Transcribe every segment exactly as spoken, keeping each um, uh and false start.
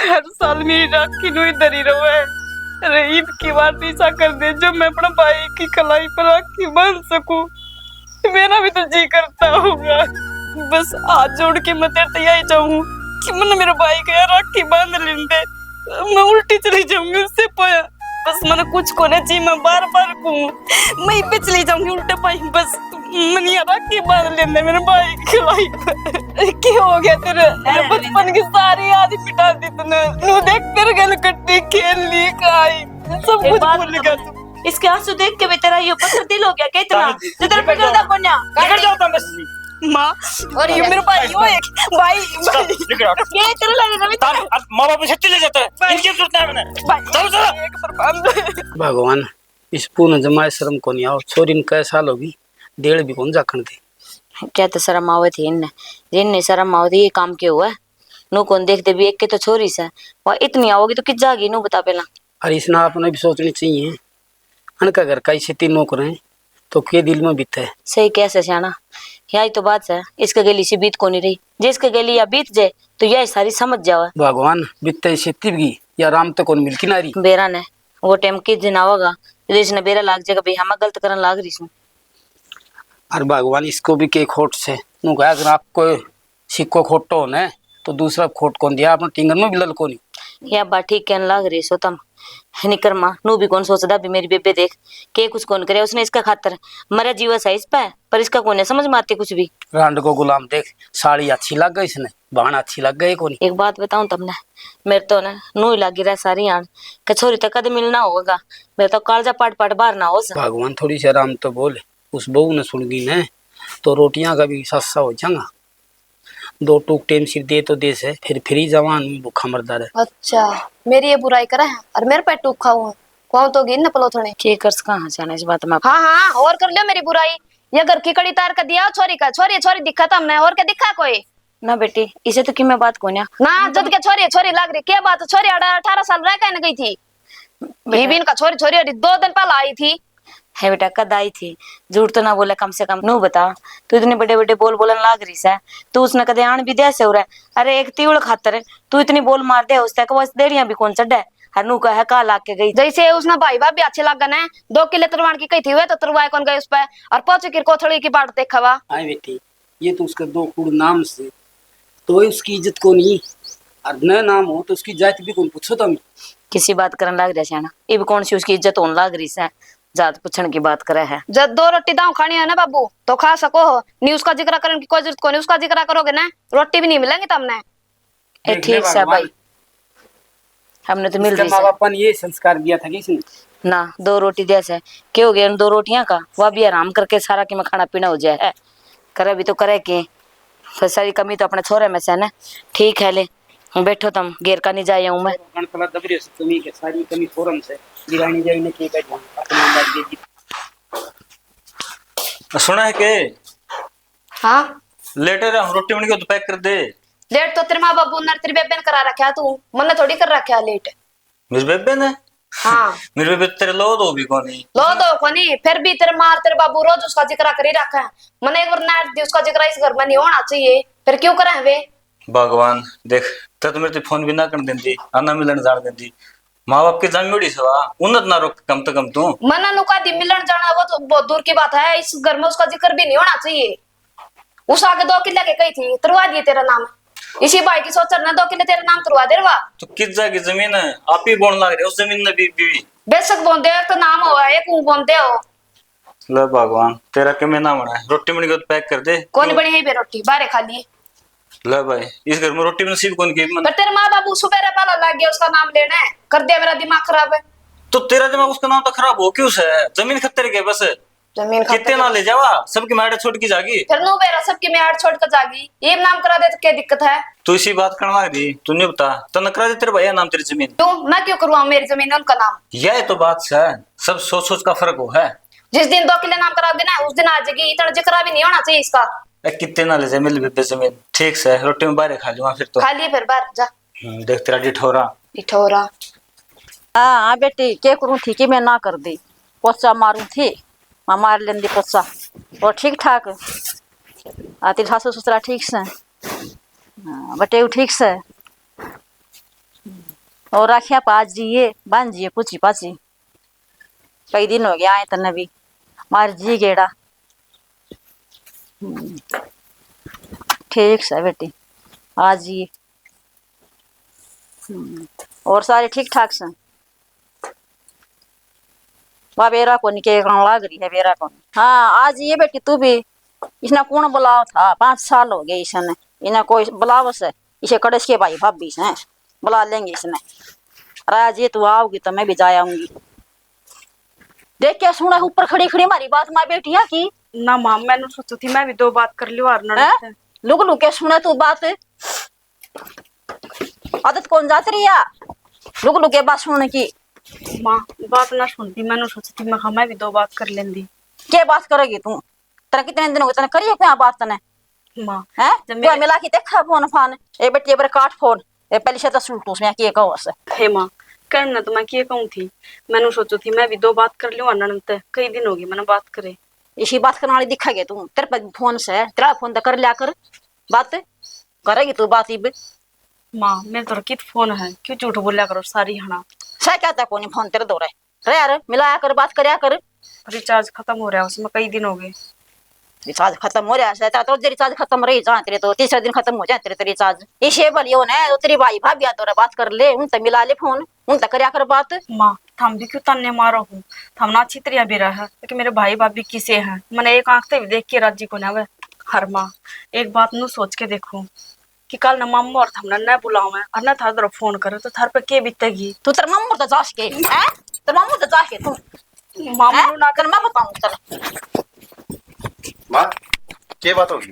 हर साल मेरी राखी नु ही धरी रहो है। अरे, ईद की बार तो ऐसा कर दे जो मैं अपने भाई की कलाई पर राखी बांध सकूं। मेरा भी तो जी करता होगा। बस हाथ जोड़ के मैं तेरे तै यही चाहूँ कि मैंने मेरे भाई का यार राखी बांध लेने दे। मैं उल्टी चली जाऊंगी उससे पाया। बस मैंने कुछ कोने चाहिए, मैं बार बार कहूँ, मैं इब्बे चली जाऊंगी उल्टे पाई। बस मैंने यार राखी बांध लेने दे मेरे भाई की कलाई पर। क्या हो गया तेरे? मेरे बचपन की सारी याद मिटा दी तूने। नू देख, तेरे गल कट्टी खेल ली काई, सब एक कुछ बात भूल गया तू। इसके आंसू देख के भी तेरा यो पत्थर दिल हो गया क्या इतना? ताऊ जी, जो तेरा निकल पिघलता जाओ। कोन्या। निकल जाओ तुम बस। माँ, और ये मेरे भाई, यो एक भाई, stop, भाई। निकल जाओ। ये तेरे लगे ना, ताऊ, अब माँ बाप सच्ची ले जाता है। भाई। इनकी जरूरत नहीं है मैंने। भाई, चलो, चलो। एक पर बंद। भगवान, इस पूर्ण जमाए शर्म को नहीं आओ। छोरी ने कै साल होगी, डेढ़ भी कौन जाखण थे। क्या तो शर्म आवे थी इनने, इनने शर्म आवे थी, ये काम के हुआ? नू कौन देखते भी, एक के तो छोरी से, वह इतनी आओगी तो किस जागी, नू बता पहला। अरे, इसने आपने भी सोचनी चाहिए। अनका घर का इसे तीनों करें तो के दिल में बीते। सही कह से स्याणा, यही तो बात है, इसके गेली से बीत कोनी रही, जिसके गेली या बीत जाए तो यही सारी समझ जावे। भगवान, बीते इसे तिबगी या राम तो कौन मिल किनारी। बेरा ने वो टाइम किस दिन आवेगा जो इसने बेरा लाग जाएगा, भाई, हम गलत करन लाग रही सूं। अरे भगवान, इसको भी के खोट से, नू कहा अगर आपको सिक्को खोटो हो ना, तो दूसरा खोट कौन दिया, अपने टिंगर में भी लल कोनी। या बात ठीक कहने लाग रही सो तम। निकर माँ, नू भी कौन सोचदा भी मेरी बेबे देख, के कुछ कौन करे उसने इसका खातर। मरा जीवा सा इस पे, पर इसका कौन है समझ में आती कुछ भी। रांड को गुलाम देख, साली अच्छी लग गई इसने, बाण अच्छी लग गई कोनी। एक बात बताऊं तमने, मेरे तो ना नू ही लागी रह सारी आन, के छोरी तक कद मिलना होगा। मेरे तो कालजा पाट पाट बाहर ना हो सा। भगवान, थोड़ी सी आराम तो बोल, उस बहू ने सुन गई ने, तो रोटियां का भी सस्ता हो जाएगा। दो टूक टेम सिर दे तो दे से, फिर फ्री जवान भूखा मरदा रहे। अच्छा, मेरी ये बुराई करे है और मेरे पे टूक खाऊ है। खुआऊं तो गिन न पलो थोड़े। के कर सका हाँ जाने इस बात में। हाँ, हाँ, और कर लियो मेरी बुराई। ये घर की कड़ी तार कर दिया छोरी का, छोरी, छोरी दिखा था हमने, और क्या दिखा कोई? ना बेटी, इसे तो कि मैं बात कोन्या। ना, जद के छोरी, छोरी लाग रही, क्या बात, छोरी अठारह साल रह के न गई थी। बेटा। ये भी इनका छोरी, छोरी अभी दो दिन पहले आई थी। है बेटा, कद आई थी? झूठ तो ना बोले कम से कम। नू बता, तू इतने बड़े बड़े बोल बोलन लाग रही सै, तू उसने कदे आन भी दे से उरे? अरे एक तीवल खातर तू इतनी बोल मार दे उस तक, बस देड़ियां भी कौन चढ़े। हर नू कहे का लाग के गई। जैसे उसने भाई भाभी अच्छे लागे ना, दो किले तरवान की कही थी, वे तो तरवाए कौन गए उस पे, और पोचे की कोथली की बाट देखावा। हाँ बेटी, ये तो उसके दो कुड़ नाम से, तो ये उसकी इज्जत को नहीं, और न नाम हो तो उसकी जात भी कौन पूछो तुम। किसी बात करन लाग रहा स्याणा, इब कौन सी उसकी इज्जत होने लाग रही सै, जात पूछण की बात करे है। जब दो रोटी दाव खानी है ना बाबू, तो खा सको हो, नहीं उसका जिक्र करने की कोई जरूरत को नहीं, उसका जिक्र करोगे ना, रोटी भी नहीं मिलेंगी तुमने। ए, देख ले ठीक सै भगवान। भाई, हमने तो मिल इसके रही माँ सै। बापा ने ये संस्कार दिया था कि इसने? ना, दो रोटी दिया सै। के हो गया उन दो रोटियां का? वह भी आराम करके सारा कि मैं खाना पीना हो जाए है। करे भी तो करे के? फिर सारी कमी तो अपने छोरे में से ना। ठीक है, ले, बैठो तुम, घेर का नहीं जाए हूँ मैं। कण तला दब रहे हो, कमी के सारी कमी फोरम से गिरानी जाए, इन्हें के बैठ जाऊँ, अपनी मर्जी की। सुना है के? हाँ। लेट है, रोटी बन गई तो पैक कर दे। लेट तो तेरे माँ बाबू ने, तेरी बेबे ने करा रखा, तू मन्ने थोड़ी कर रखा लेट। मेरी बेबे ने? हाँ। मेरी बेबे तेरे लो दो भी कोनी। लो दो कोनी, फिर भी तेरे मार, तेरे बाबू रोज उसका जिक्र करी रखा है। मने एक बार नाट दी उसका जिक्र इस घर में नहीं होना चाहिए, फिर क्यों करें वे? भगवान, देख, तै तो मेरे ते फोन भी ना कर देंदी, और ना मिलन जान देंदी। माँ बाप के जामी उड़ी सवा, उन्नत ना रोक कम तो कम तू। मन्ना नुका दी मिलन जाना, वो तो बहुत दूर की बात है, इस घर में उसका जिक्र भी नहीं होना चाहिए। उस आगे दो किले के कही थी, तुरवा दिए तेरा नाम। इसी भाई की सोचर ने दो किले तेरे नाम तुरवा दे रवा। तो किस जगह जमीन है? आप ही बोन लाग रहे हो उस जमीन ने भी, भी। बेशक बोन दे, एक तो नाम हो, एक ऊं बोन दे हो। ले भगवान, तेरा किमें ना बना है। रोटी बनी को तो पैक कर दे। कौन बनी है बे रोटी? बाहर खा लिए। ले भाई, इस घर में रोटी भी नसीब कौन की मन। पर तेरे माँ बाबू सुबह रे पहला लग गया उसका नाम लेने, कर दिया मेरा दिमाग खराब है। तो तेरा दिमाग उसका नाम तो खराब हो क्यों से? जमीन खत्तर के बस। जमीन खत्तर कितने के ना बस। ले जावा, सबकी मैं आड़ छोड़ के जागी। फिर नो बेरा सबकी मैं आड़ छोड़ के जागी। ये नाम करा दे तो क्या दिक्कत है? तू इसी बात करने लग रही, तू नहीं बता, तन्ने करा दे तेरे भैया नाम तेरी जमीन। क्यों? मैं क्यों करवाऊं मेरी जमीन उनका नाम? यह तो बात है, सब सोच सोच का फर्क हो है। जिस दिन दो किले नाम कराओगे ना, उस दिन आ जाएगी। इतना जिक्र भी नहीं होना चाहिए इसका। ए, कितने ना ले जाए मिल बेबे जमीन। ठीक से, रोटी में बाहर खा लूंगा फिर तो। खा लिए फिर बाहर जा। हम्म, देख तेरा डिठोरा। डिठोरा। हाँ, हाँ बेटी, के करूँ थी कि मैं ना कर दी। पोचा मारूँ थी, मैं मार लेंदी पोचा। और ठीक ठाक? आ, तेरी सासू ससुरा ठीक से? हाँ, बटेऊ ठीक से? और राखिया पा जिए, बांध जिए पूछी पाछी। कई दिन हो गया आए तन्ने भी, मार जी गेड़ा। हम्म, ठीक से बेटी, आ जिए। हम्म, और सारे ठीक ठाक से? वाह, बेरा कोनी के कौन लाग रही है, बेरा कोनी। हाँ, आ जिए बेटी तू भी। इसने कौन बुलाओ था? पाँच साल हो गए इसने, इन्हें कोई बुलाओ से? इसे कड़े के भाई भाभी से बुला लेंगे इसने। और आज ये तू आओगी तो मैं भी जा आऊंगी। देख क्या सुना ऊपर खड़ी खड़ी हमारी बात माँ बेटिया की। ना माँ, मैंने सोची थी मैं भी दो बात कर लूँ हरनड़ हैं? से। लुक लुक के सुना तू बात। आदत कौन जात रही है लुक लुक के बात सुनने की? माँ, बात ना सुनती, मैंने सोची थी मैं, हाँ, मैं भी दो बात कर लेंदी। के बात करेगी तू? तेरा कितने दिन हो गए तने करिए क्या बात तने? माँ, हैं? जब तू मेरे मिला के देखा फोन फान। ए बेटी, ए बार काट फोन। ए पहली से तो सुलटूस में के कहो से। हे माँ, कहना तो मैं के कहूँ थी, मैंने सोचो थी मैं भी दो बात कर लूँ अनंत, कई दिन हो गए मैंने बात करे। इसी बात करने वाली दिखा गया तू, तेरे पे फोन से, तेरा फोन तो कर लिया कर बात, करेगी तू बात इब। माँ, मेरे तो कित फोन है, क्यों झूठ बोलिया करो सारी हना। सह क्या था कोनी फोन तेरे दो रे? रे यार, मिलाया कर, बात करया कर। रिचार्ज खत्म हो रहा है, उसमें कई दिन हो गए। रिचार्ज खत्म हो रहा है, तो, तो रिचार्ज खत्म रही जा तेरे, तो तीसरे दिन खत्म हो जाए तेरे, तेरे रिचार्ज। इसे भली हो ना, तो तेरी भाई भाभी आ तो रे बात कर ले, उनसे मिला ले फोन, उनसे करया कर बात। माँ, थम भी क्यों ताने मारो हो? थम ना अच्छी तरह बेरा है कि मेरे भाई भाभी किसे हैं, मैंने एक आंख से भी देख के राजी को ना वे। हर माँ, एक बात नू सोच के देखो, कि कल न मामू और थमने न बुलावे और न थारे तरफ फोन करे तो थारे पे के बीतेगी? तू तेरे मामू तो जास के, हैं? तेरे मामू तो जास के तू। मामू हैं? ना तेरे मामू बताऊं तेरे। माँ, के बात होगी?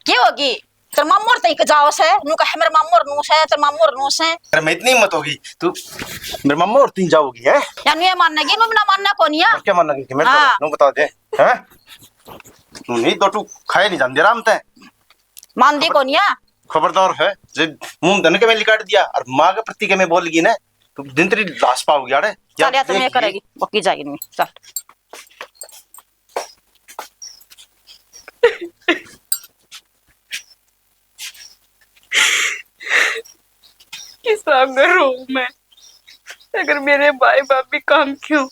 के होगी? तेरे मामू और तई के जाओ से, नू कहे मेरे मामू और नू से, तेरे मामू और नू से। अरे मैं इतनी हिम्मत होगी, तू मेरे मामू और तीन जाओगी है? या नू ये मानना की, नू ना मानना कोनी है। और क्या मानना की? मैं हाँ। नू बता दे, हैं? तू नहीं दो टू खाए नहीं जान दे राम ते। मानदी कोनी है। खबरदार है, जे मुंह धन के मैं लिकाट दिया और माँ के प्रति के मैं बोल गई ना, तो दिन तेरी लाश पाओगी। आड़े चल, या तो मैं करेगी, पक्की जाएगी नहीं। चल। किसा करूं मैं? अगर मेरे भाई भाभी काम क्यों,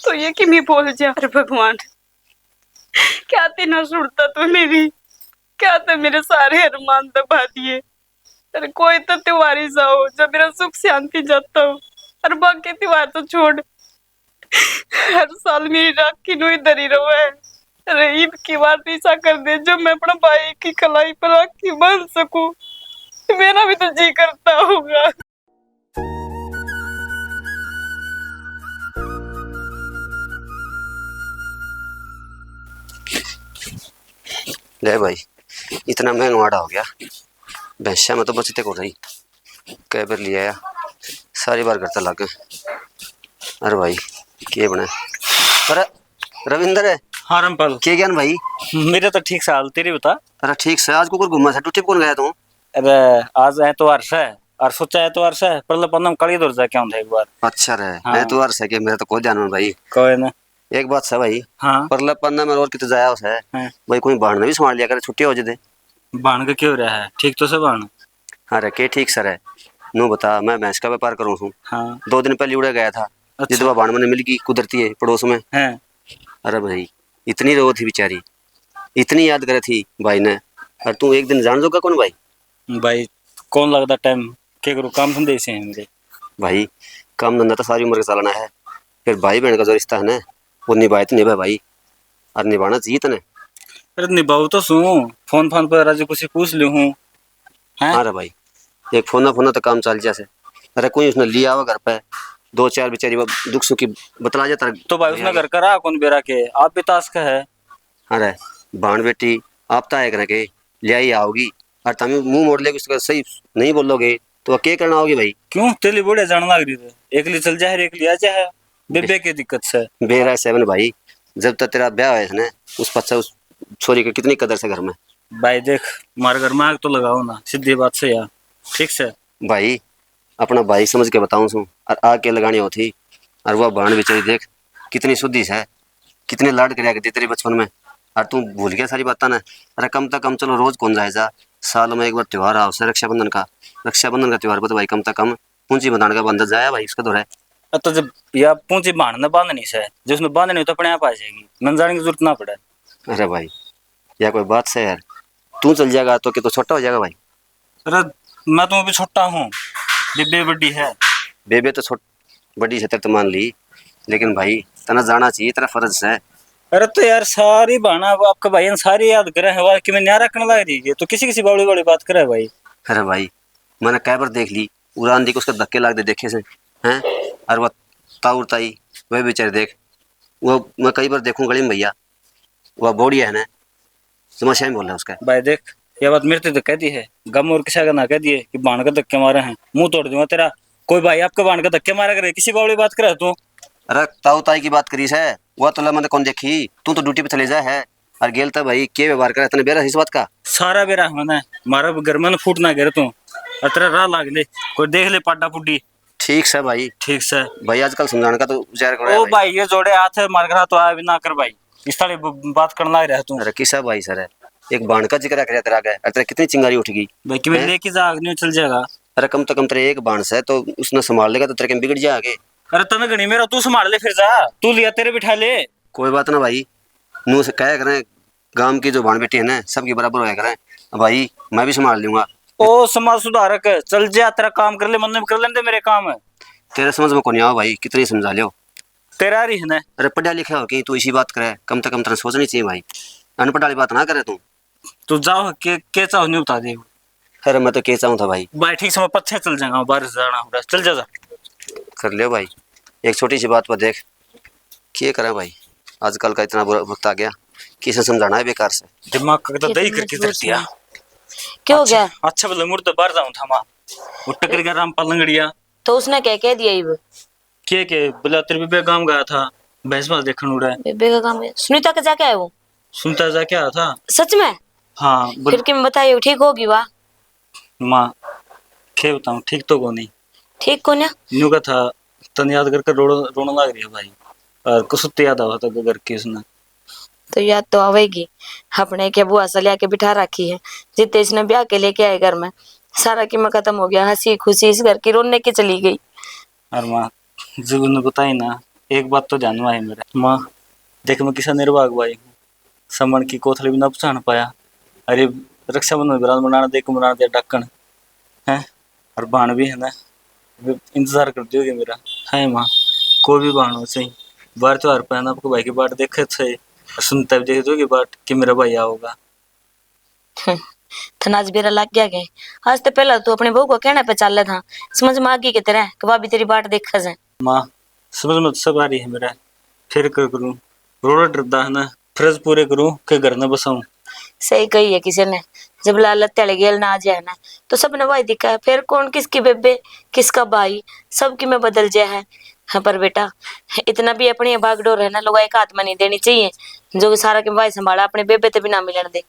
तो ये कि मैं बोल जा। अरे भगवान, क्या ती ना सुनता तू मेरी, क्या तो मेरे सारे अरमान दबा दिए। अरे कोई तो त्योहार ही जाओ जब मेरा सुख शांति जाता हो। अरे बाकी त्योहार तो छोड़, हर साल मेरी राखी नू ही धरी रहो है। अरे इनकी बार ऐसा कर दे जो मैं अपना भाई की कलाई पर राखी बांध सकूं। मेरा भी तो जी करता होगा। ले भाई, इतना महंगा माड़ा हो गया, भैंसा में तो बचते को रही, कै बेर ले आया, सारी बार घर तक लागे। अरे भाई, के बने? अरे रविंदर, हाँ रामपाल। के ज्ञान भाई? मेरे तो ठीक से हाल, तेरी बता। अरे ठीक से, आज कुकर घूमा से, ड्यूटी पे कौन गया तू? अरे आज एतवार से, और सोचा एतवार से, परले पन्ना में काली दौर जाके आऊं था एक बार। अच्छा रे, हाँ। एतवार से के, मेरा तो कोई ध्यान में भाई। कोई ना। एक बात से भाई, हाँ। परले पन्ना में और कितने जाया हो से, हाँ। भाई कोई बहाना भी संभाल लिया करे, छुट्टी हो जाते। बहान का क्यों रहा है, ठीक तो से बहान। अरे के ठीक सर है, नू बता, मैं भैंस का व्यापार करूँ हूँ। हाँ। दो दिन पहले उड़े गया था, अच्छा। जितवा भाण मैंने मिल गई कुदरती है पड़ोस में। हैं। अरे भाई, इतनी रो थी बेचारी, इतनी याद करे थी भाई ने। और तू एक दिन जान जोगा कौन भाई? भाई, कौन लगता टाइम, के करूँ, काम धंधे से हैं मेरे। भाई, काम धंधा तो सारी उम्र का चलना है, फिर भाई बहन का जो रिश्ता है ना, वो निभाए तो निभाए भाई, और निभाना चाहिए तने। अरे निभाऊ तो सूं, फोन फान पर राजी खुशी पूछ लूँ हूँ। हैं? हाँ रे भाई, एक फोना फोना तो काम चल जा से। अरे कोई उसने लिया आवा घर पे, दो चार बेचारी वो दुख सुखी बतला जाता। तो भाई उसने घर का रहा कौन बेरा के, आप भी ताश का है। अरे भाण बेटी, आप तो आया करें के, ले आई आओगी, और तुम मुंह मोड़ लेके उसका सही नहीं बोलोगे, तो वह क्या करना होगी भाई? क्यों, तेली बुढ़िया जान लाग रही है, एकली चल जा है, एकली आ जा है, बेबे के दिक्कत से। बेरा सेवन भाई, जब तक तेरा ब्याह होया था ना, उस पच्छा उस छोरी की कितनी कदर से घर में। भाई देख, मारे घर में आग तो लगाओ ना, सीधी बात से यार, ठीक से। भाई, अपना भाई समझ के बताऊं सूं, और आग के लगानी होती, और वह भाण बेचारी देख, कितनी शुद्धि से, कितने लाड करया करती तेरे बचपन में, और तू भूल गया सारी बातां ने। अरे कम तो कम चलो रोज कौन जाए जा, साल में एक बार त्योहार आओ से रक्षाबंधन का। रक्षाबंधन का त्योहार पर तो भाई कम से कम पूंजी बंधाण का बंदा जाया भाई उसके धोरे। अ, तो जब या पूंजी बांध ने बांधनी से, जिसने बांधनी हो तो अपने आप आ जाएगी, मन जाने की जरूरत ना पड़े। अरे भाई, या कोई बात से यार? तू चल जाएगा तो कि तो छोटा हो जाएगा भाई? अरे, मैं तो अभी छोटा हूँ, बेबे बड़ी है। बेबे तो छोट बड़ी से तेरे तो मान ली, लेकिन भाई, तना जाना चाहिए, तेरा फर्ज है। अरे तो यार, सारी बहाना वो आपका भाई ने सारी याद करे है, वो कि मैं न्यारा रखने लग रही है, तो किसी किसी बावली वाली बात करे है भाई। अरे भाई, मैंने कै बार देख ली, उरान दी को उसके धक्के लाग दे देखे से, हैं? और वो ताऊ ताई, वह बेचारे देख, वो मैं कई बार देखूं गली में भैया, वह बोढ़िया है ना, समस्या में बोल रहा है उसका। भाई देख, ये बात मेरे ते तो कह दी है, गम और किसा का ना कह दिए कि भाण के धक्के मारे हैं, मुंह तोड़ दूंगा तेरा। कोई भाई आपके भाण के धक्के मारा करे, किसी बावली बात करे तू? अरे ताऊ ताई की बात करी से, वह तो ला मैंने कौन देखी, तू तो ड्यूटी पे चले जा है। और गेल तो भाई के व्यवहार करे, तने बेरा इस बात का? सारा बेरा है मैंने, मारा घर में फूट ना गिर तू, और तेरा राह लाग ले, कोई देख ले पाडा पुड्डी। ठीक से भाई। ठीक से। भाई आजकल समझाने का तो विचार करो ओ यार भाई। भाई, ये जोड़े हाथ है, मार कर तो आया भी ना कर भाई, इस तरह ब-, बात करने लग रहा है तू। अरे किसा भाई सर है, एक भाण का जिक्र कर तेरा आगे, अरे तेरा कितनी चिंगारी उठ गई। भाई कि मैं हैं? लेके जा, अग्नि चल जाएगा। अरे कम तो कम तेरे एक भाण से तो उसने संभाल लेगा तो तेरे के बिगड़ जाएगा। अरे तने घणी मेरा, तू संभाल ले फिर जा, तू लिया तेरे बिठा ले। कोई बात ना भाई, नू से कह करें, गांव की जो भाण बेटी है ना, सबकी बराबर होया करें। भाई, मैं भी संभाल लूंगा। ओ समाज सुधारक, चल जा, तेरा काम कर ले, मन्ने भी कर लेने दे मेरे काम। तेरे समझ में कोनी आवा भाई, कितनी समझा लियो। तेरा रही है ना। अरे पढ़ा लिखा हो के तू इसी बात करे, कम से कम तेरे सोचनी चाहिए भाई। अनपढ़ वाली बात ना करे तू। तू जाओ, के, के चाहो नहीं बता दे। अरे मैं तो के चाहूँ था भाई। भाई ठीक से, मैं पच्छे चल जाऊंगा, बाहर जाना होगा, चल जा, जा। कर लियो भाई, एक छोटी सी बात पर देख, के करें भाई, आजकल का इतना बुरा वक्त आ गया, किसे समझाना है बेकार से। दिमाग का तो दही करके धर दिया। क्या हो गया? अच्छा भले मुड़ तो बाहर जाऊं था माँ, वो टकर गया रामपाल लंगड़िया। तो उसने क्या कह दिया इब? के के बोला, तेरे बेबे गांव गया था, भैंस भांस देखण उड़े। बेबे का काम है। सुनीता के जाके आया वो? सुनीता जाके आया था। सच में? हाँ, बोल। फिर किम बताइयो, ठीक होगी वा? माँ, के बताऊं, ठीक तो कोनी। ठीक कोन्या? न्यू का था, तन याद करके रोण, रोण लाग रही है भाई। और कसुत्ती याद आवा था घर की उसने। तो याद तो आवेगी, अपने के बुआ से लिया के बिठा रखी है। जितने इसने ब्याह के लेके आए घर में, सारा किमा खत्म हो गया। हंसी खुशी इस घर की रोने की चली गई। और माँ, जब उन्हें बताई ना, एक बात तो ध्यान में आई मेरे। माँ, देख, मैं किसा निर्भाग भाई हूँ, समण की कोथली भी ना पहचान पाया। अरे, रक्षाबंधन बरात बनाना दे, बनाना दे ढक्कन, हैं? और भाण भी है ना, वे इंतजार कर दियोगे मेरा। है माँ, कोई भी भाण हो सही, बार त्योहार पे है ना, आपके भाई की बाट देखे थे, सुनता भी देख दोगे बाट कि मेरा भाई आओगा। हम्म, थने आज बेरा लग गया के? आज तो पहला तू अपने बहू को कहने पे चाले था, समझ में आ गई के तेरे कि भाभी तेरी बाट देखे से। माँ, समझ में तो सब आ रही है मेरा, फिर क्या करूँ? रोड़ा डरदा है ना, फर्ज पूरे करूँ के घर न बसाऊँ। सही कही है किसी ने, जब लालत तेरे गेल ना आ जाए ना, तो सबने वही दिखा है। फिर कौन किसकी बेबे, किसका भाई, सबकी में बदल जाए है। हाँ, पर बेटा, इतना भी अपनी बागडोर है ना, लोग एक हाथ में नहीं देनी चाहिए, जो कि सारा के भाई संभाला, अपने बेबे ते भी ना मिलन दे।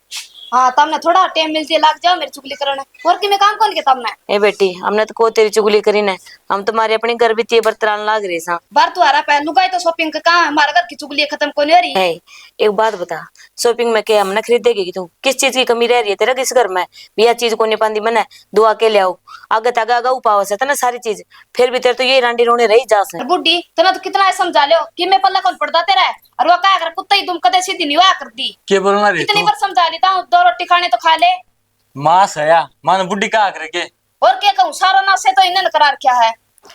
हाँ, तमने थोड़ा टाइम मिलते लाग जाओ मेरी चुगली करने, और कि मैं काम कौन के तमने? ए बेटी, हमने तो को तेरी चुगली करी ने, हम तुम्हारी अपनी घर बीती बरतरान लाग रही सा। बार तू हरा पे लुगाई तो शॉपिंग का काम है, हमारे घर की चुगली खत्म कोनी हो रही। ए, एक बात बता, शॉपिंग में के हमने खरीदेगी कि तू? किस चीज की कमी रह रही है तेरा इस घर में? भी यह चीज कोनी पांदी मने, दुआ के ले आओ, आगे तक आगे उपाव से तने सारी चीज, फिर भी तेरे तो ये रांडी रोने रही जा से। अरे बूढ़ी, तने तो कितना ही समझा लियो कि मैं पल्ला कौन पड़दा तेरा है, और वो क्या कर कुत्ता ही दुम कदे सीधी नहीं हुआ कर दी। के बोलना रे कितनी तू? बार समझा ली था, दो रोटी खाने तो खा ले। मास है या, मान बुढ़ी का आखिर के? और क्या कहूँ, सारा नाश से तो इन्हें करा रखा है।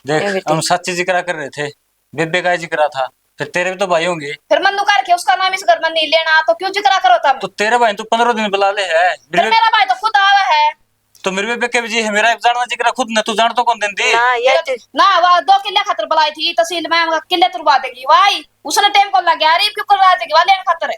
देख, ए बेटी। हम सच्ची जिक्रा कर रहे थे, बेबे का जिक्रा था, फिर तेरे भी तो भाई होंगे। फिर मन्नू का रखे, उसका नाम इस घर में नहीं लेना, तो क्यों जिक्रा करो तुम? तो तेरे भाई तू पन्द्रह दिन बुला ले है। फिर मेरा भाई तो खुद आवा है। तो मेरे बेबे के भी जी है, मेरा जानना जिक्रा खुद ने, तू जान तो कौन दिन दी? ना, ये ना, वह दो किले खातर बुलाई थी तहसील में, वह किले तुरवा देगी भाई, उसने टाइम को लग गया, अरे क्यों करवा देगी वह लेने खातर?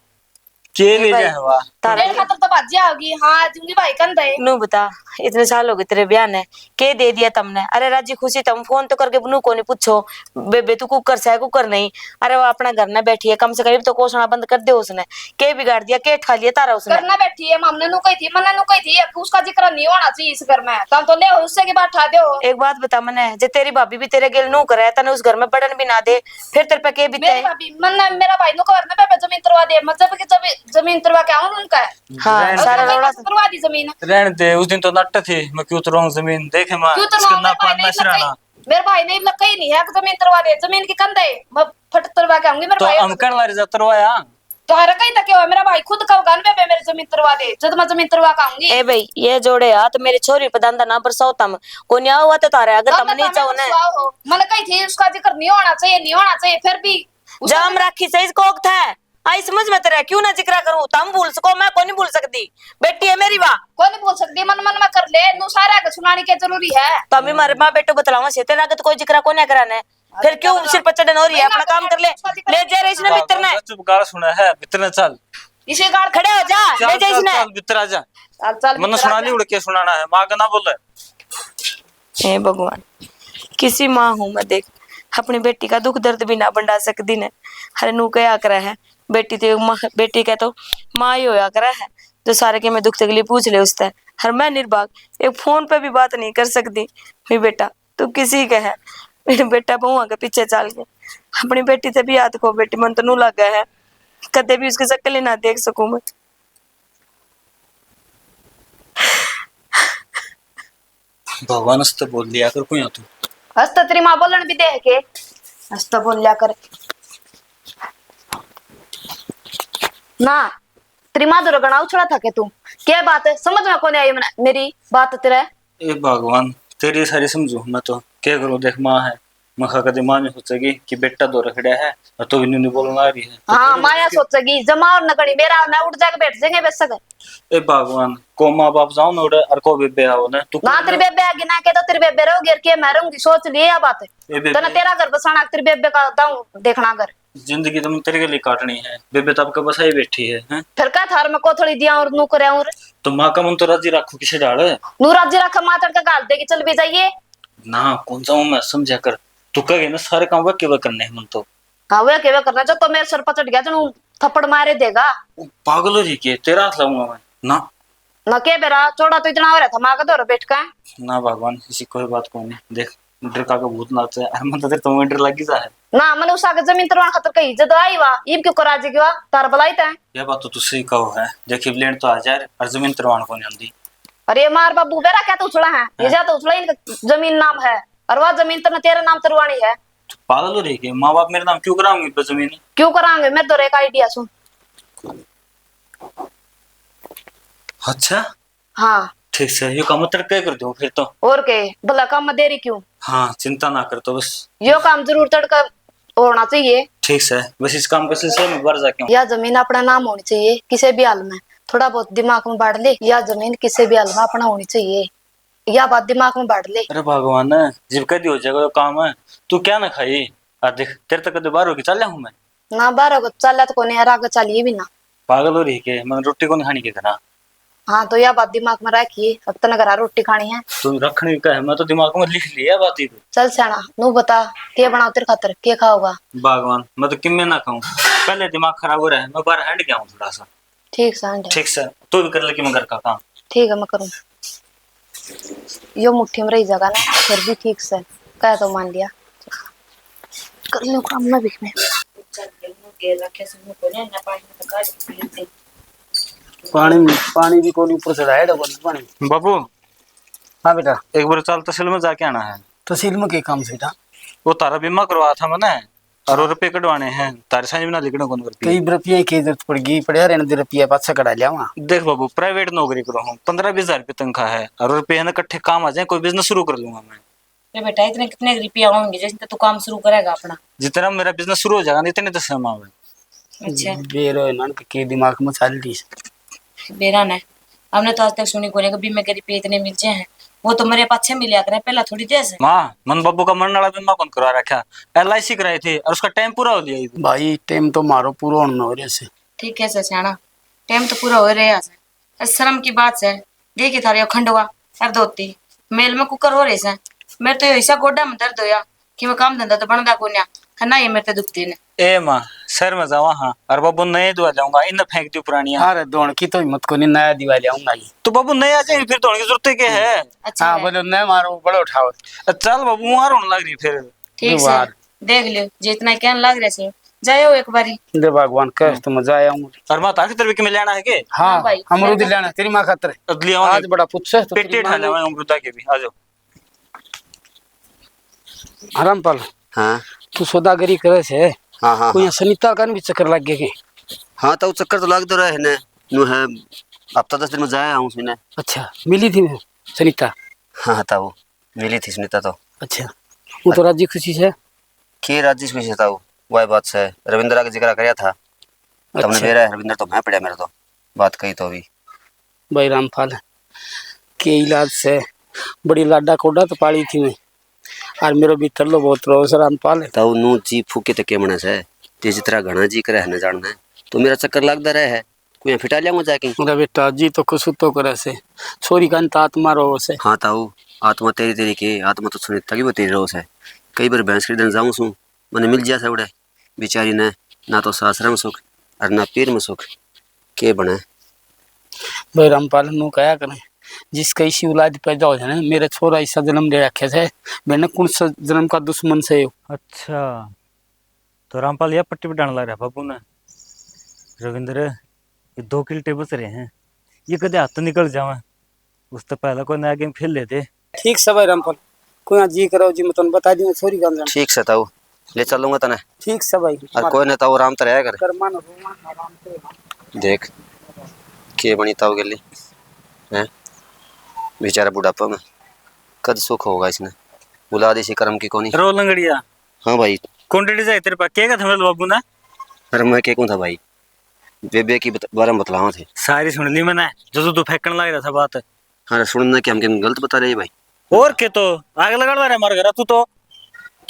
के ले भाई, जाए हवा? तारा लेने खातर तो भाजी आओगी, हाँ, आ जाऊंगी भाई, कंधे। नू बता, इतने साल हो गए तेरे ब्याह ने, के दे दिया तमने? अरे राजी खुशी तुम फोन तो करके नू कोनी पूछो, बेबे तू कुकर से है, कुकर नहीं? अरे वो अपना घर ना बैठी है, कम से कम तो कोसना बंद कर दे उसने। के बिगाड़ दिया, के ठा लिया तारा उसने? घर ना बैठी है, हमने नू कही थी, मन्ने नू कही थी कि उसका जिक्र नहीं होना चाहिए इस घर में, तम तो ले उससे की बात ठा दो। एक बात बता मने, जे तेरी भाभी भी तेरे गेल नू करे, तने उस घर में बढ़न भी ना दे, फिर तेरे पे के बीते? मेरी भाभी, मन्ने मेरा भाई नू कह ना बेबे जमीन तुरवा दे, मैं जब के जब जमीन तुरवा के आऊं उनका। हाँ, रहन सारा दे। रोड़ा। तुरवा दी जमीन। रहन दे, उस दिन तो नट्ट थी, मैं क्यों तुरवाऊं जमीन? देखे माँ, क्यों तुरवाऊं? इसका ना मेरे भाई पालना नहीं लग सिराना। गई। मेरे भाई ने लग गई नहीं है कि जमीन तुरवा दे, जमीन की कंध है, मैं फट तुरवा के आऊंगी मेरे तो भाई हम को। कर लारी जा तुरवाया। तो हर कहीं तक हो, मेरा भाई खुद का गान बेबे मेरी जमीन तुरवा दे, जद मैं जमीन तुरवा के आऊंगी। ए भाई, ये जोड़े हाथ मेरी छोरी पे दांदा ना बरसाओ तम। कोन्या हुआ तो तारे अगर तम नहीं चाहो ना। मैंने कही थी उसका जिक्र नहीं होना चाहिए, नहीं होना चाहिए, फिर भी जाम राखी से इसको था। आई समझ में तेरे क्यों ना जिक्रा करूं? तम भूल सको, मैं कोनी भूल सकती। बेटी है मेरी, वाह। कोनी भूल सकती, मन मन में कर ले, नू सारा के सुनानी के जरूरी है। तम भी मारे माँ बेटो बतलावा से, तेरा के तो कोई जिक्रा कोन्या कराने। फिर क्यों सिर पर चढ़न हो रही है? अपना काम कर ले। ले जा रहे इसने भीतर ने। चुप, गाल सुना है भीतर ने, चल। इसे गाल खड़े हो जा, चल, ले जा चल, इसने। चल भीतर आ जा। चल, चल, मन्ने भीतर आ सुना जा। ली उड़ के सुनाना है, माँ के ना बोले। हे भगवान, किसी माँ हूँ मैं, देख, अपनी बेटी का दुख दर्द भी ना बंडा सकती ने। हरे नू कहा करे है, बेटी तो माँ, बेटी का तो माँ ही होया करे है, जो सारे के मैं दुख तकलीफ पूछ ले उससे। हर मैं निर्भाग, एक फोन पे भी बात नहीं कर सकती। मेरी बेटा, तू किसी के है? मेरे बेटा बहुआ के पीछे चाल के अपनी बेटी से भी याद खो बेटी, मन तो नू लागे है, कदे भी उसकी शक्ल ही ना देख सकूं मैं। भगवान, हंस तो बोल लिया कर कोई तू। हंस तो तेरी माँ बोलन भी दे के, हंस तो बोल लिया कर। ना, तेरी माँ तो घणा उछड़ा था के तू। क्या बात है? समझ में कोनी आई मने, मेरी बात तेरे। ए भगवान, तेरी सारी समझू मैं तो। क्या करूँ, देख माँ है, मखा कदे माँ नहीं सोचेगी कि बेटा दो रखड़ा है और तू भी न्यू बोलना आ रही है। तो हाँ, माया सोचेगी, जमा और नगणी मेरा ना उठ जाके बैठ जाएंगे बेशक। ए भगवान, को माँ बाप जाओ ना उड़े और को बेबे आओ ना, तू ना। तेरी बेबे आगी ना, के तो तेरी बेबे रहोगी और के मैं रहूंगी, सोच लिए या बात। ए बेबे। तने तेरा घर बसाना, तेरी बेबे का दाऊ देखना घर। जिंदगी तो तेरे के लिए काटनी है, बेबे तो आपके बसाई बैठी है, हैं? फिर का थार में कोथली दिया और नू करे और? तो माँ का मन तो राजी रखो किसे डाल। नू राजी रखा, माँ तड़का घाल देगी, चल भी जाइए। ना, कौन जाऊं मैं, समझा कर। तू कहे ना सारे काम वे केवे करने हैं मन तो। हाँ, वे केवे करना, जो तो मेरे सर पर चढ़ गया, जो नू थप्पड़ मारे देगा। ओ, पागल हो रही के? तेरा हाथ लाऊंगा मैं। ना। ना के बेरा, चौड़ा तो इतना हो रहा था, माँ का दौरा बैठ का। ना भगवान, इसी कोई बात को नहीं। देख, डर का के भूत नाचे है। अरे, मन तो तेरे तो डर लगी जा है। ना, मन उस आगे जमीन तरवान खातर कही, जद आई वा, इब क्यों करा जी गया, तार बुलाई तै। यह बात तो तू सही कहो है। देख, इब लेन तो आ जा और जमीन तरवान को नहीं आंदी। अरे मार बाबू, बेरा क्या तो उछला है? ये हाँ। जा तो उछला, इनका जमीन नाम है, और वह जमीन तो तेरे नाम तरवानी है। तू पागल हो रही के? माँ बाप मेरे नाम क्यों कराऊंगे इब जमीन? क्यों करांगे? मेरे तो एक आइडिया सुन। अच्छा। हाँ। ठीक से, यो काम तड़के कर दूं फिर तो। और के, भला काम में देरी क्यों? हाँ, चिंता ना कर तो बस। यो काम जरूर तड़का होना चाहिए। ठीक से, बस इस काम के सिलसिले में बाहर जाके आऊं। या जमीन अपना नाम होनी चाहिए किसी भी हाल में। थोड़ा बहुत दिमाग में बाढ़ ले, या जमीन किसी भी हाल में अपना होनी चाहिए, या बात दिमाग में बाढ़ ले। अरे भगवान, जब कदी हो जाएगा यो काम है, तू क्या ना खाई? आ देख, तेरे तक कदे बाहर होके चल हूं मैं। ना, बाहर को चाला तो कोनी, अर आगे चालिए भी ना। पागल हो रही के? मैंने रोटी कोनी खानी के घरा। हाँ, तो या बात दिमाग में रखिए, अब तने घरा रोटी खानी है। तू रखने का है, मैं तो दिमाग में लिख लिया बात ही। चल स्याणा, नू बता, के बनाओ तेरे खातर, के खाओगा? भगवान, मैं तो किम्मे ना खाऊं, पहले दिमाग खराब हो रहा है, मैं बाहर हट गया हूँ थोड़ा सा। ठीक से, आंडे। ठीक से, तू भी कर ले कि मैं घर का काम। ठीक है, मैं करूँ। यो मुट्ठी में रही जगह ना, फिर भी ठीक से, कह तो मान लिया। कर लूँ काम मैं भी मैं। पानी, पानी भी कोनी ऊपर चढ़ाया डबल पानी। बाबू। हाँ बेटा। एक बार चल तहसील में जाके आना है। तहसील में के काम से बेटा? वो तारा बीमा करवाया था मैंने। और रुपये कटवाने हैं, तारे सांझ में ना लिखना कौन करती। कई रुपये की जरूरत पड़ गई, पड़या रहने दे, रुपया पाछा कढ़ा लिया वहाँ। देख बाबू, प्राइवेट नौकरी करो हूँ, पन्द्रह बीस हजार रुपये तनख्वाह है, और रुपये ना इकट्ठे काम आ जाए, कोई बिजनेस शुरू कर लूंगा मैं। अरे बेटा, इतने कितने रुपये आएंगे जिससे तू काम शुरू करेगा अपना? जितना मेरा बिजनेस शुरू हो जाएगा ना, इतने तो समय आवे। अच्छा। बेरो है ना, के दिमाग में चल रही है। बेरा ने, हमने तो आज तक सुनी कोनी कि बीमे के रुपये इतने मिल जाए हैं। वो तो मेरे पाछे मिलिया करे, पहला थोड़ी दे से। माँ, मन बाबू का मरने वाला बीमा कौन करवा रखा? एल आई सी कराई थी और उसका टाइम पूरा हो लिया। भाई, टाइम तो मारो पूरा होने में हो रहा से। ठीक है से स्याणा, टाइम तो पूरा हो रहा से। अरे शर्म की बात से, देखी थारे यो खंडवा और धोती, मेल में कुकर हो रहे से। मेरे तो यो ऐसा गोडा में दर्द होया कि मैं काम धंधा तो बनदा कोन्या, है ना, ये मेरे ते दुखते ने। ए माँ, शहर में जावा हाँ, और बाबू नए दिवा लाऊंगा, इन फेंक दी पुरानिया। अरे धोण की तो हिम्मत कोनी, नया दिवा लाऊंगा ये। तो बाबू नया चाहिए फिर, धोण की जरूरत के है? अच्छा हाँ, है। बोलो, नया मारो, बड़ो उठाओ। चल बाबू, वहाँ रोने लग रही फिर। ठीक से, देख लियो, जितना कहने लग रहे से, जायो एक बारी। दे भगवान, कह तो मैं जा आऊं। और माता खातर भी किमें लेना है के? हाँ, हाँ भाई, अमरूद लेना। लेना तेरी माँ खातर। अदली आओ आज ना। बड़ा पूछे तो पेटे तेरी ठा माँ ने। लेवा अमरूदा के भी, आ जाओ। हाँ रामपाल। हाँ। तू सौदागरी करे से। हाँ, हाँ, कोई हाँ। सनीता का भी चक्कर लग गया के? हाँ, तो चक्कर तो लगते रहे ने। नु है, हफ्ता दस दिन में जाया हूँ सीने। अच्छा, मिली थी मैं सनीता? हाँ, हाँ, ताऊ, मिली थी सनीता तो। अच्छा, वो तो राजी खुशी से? के राजी खुशी से ताऊ? वही बात से, रविंद्र का जिक्र करया था। तमने अच्छा। बेरा है, रविंद्र तो मैं पड़ा मेरे तो, बात कही तो भी। भाई रामपाल, के इलाज से? बड़ी लाडा कोडा तो पाली थी मैं, और मेरो भीतर लो बहुत रोस रामपाल। ताऊ नू जी फूके तो के मना से, ते जितरा घना जी करे है न जानना है, तो मेरा चक्कर लगता रहे है, कोई फिटा लिया जाके। अरे बेटा, जी तो कुछ तो करे से, छोरी का अंत आत्मा रो से। हाँ ताऊ, आत्मा तेरी तेरी के, आत्मा तो सुनीता की वो तेरी रो से। कई बार भैंस के दिन जाऊं सू, मने मिल जा से उड़े, बेचारी ने ना तो सासरा में सुख और ना पीर में सुख, के बने? भाई रामपाल नू कहा करें, जिसका इसी औलाद पैदा हो जाए ना, मेरा छोरा इसा जन्म ले रखे थे, मैंने कौन सा जन्म का दुश्मन से हो। अच्छा, तो रामपाल यह पट्टी पिटाने लग रहा बाबू ने, रविंद्र, ये दो किल्टे बच रहे हैं, ये कदे हाथ निकल जावे, उससे पहले कोई नया गेम खेल लेते। ठीक से भाई रामपाल, कोई जी करो जी, मैं तन्ने बता दूंगा, छोरी गांव जाना। ठीक से ताऊ, ले चलूंगा तने। ठीक से भाई। और कोई ना ताऊ, आराम तो रहा कर। कर मान, आराम से। देख, के बनी ताऊ गली, हैं? बेचारा बुढ़ापा में कद सुख होगा इसने, औलाद इसी कर्म की कोनी। रो लंगड़िया। हाँ भाई। कौन डड़ी जाए तेरे पास, के का था मेरे बाबू ना? अरे मैं के कौन था भाई, बेबे की बत-, बारे में बतलावा थे। सारी सुन ली मैंने, जो तू फेंकने लग रहा था बात। हाँ, सुनना कि हम, हम गलत बता रहे हैं भाई? और के तो आग लगा रहा है हमारे घर तू तो।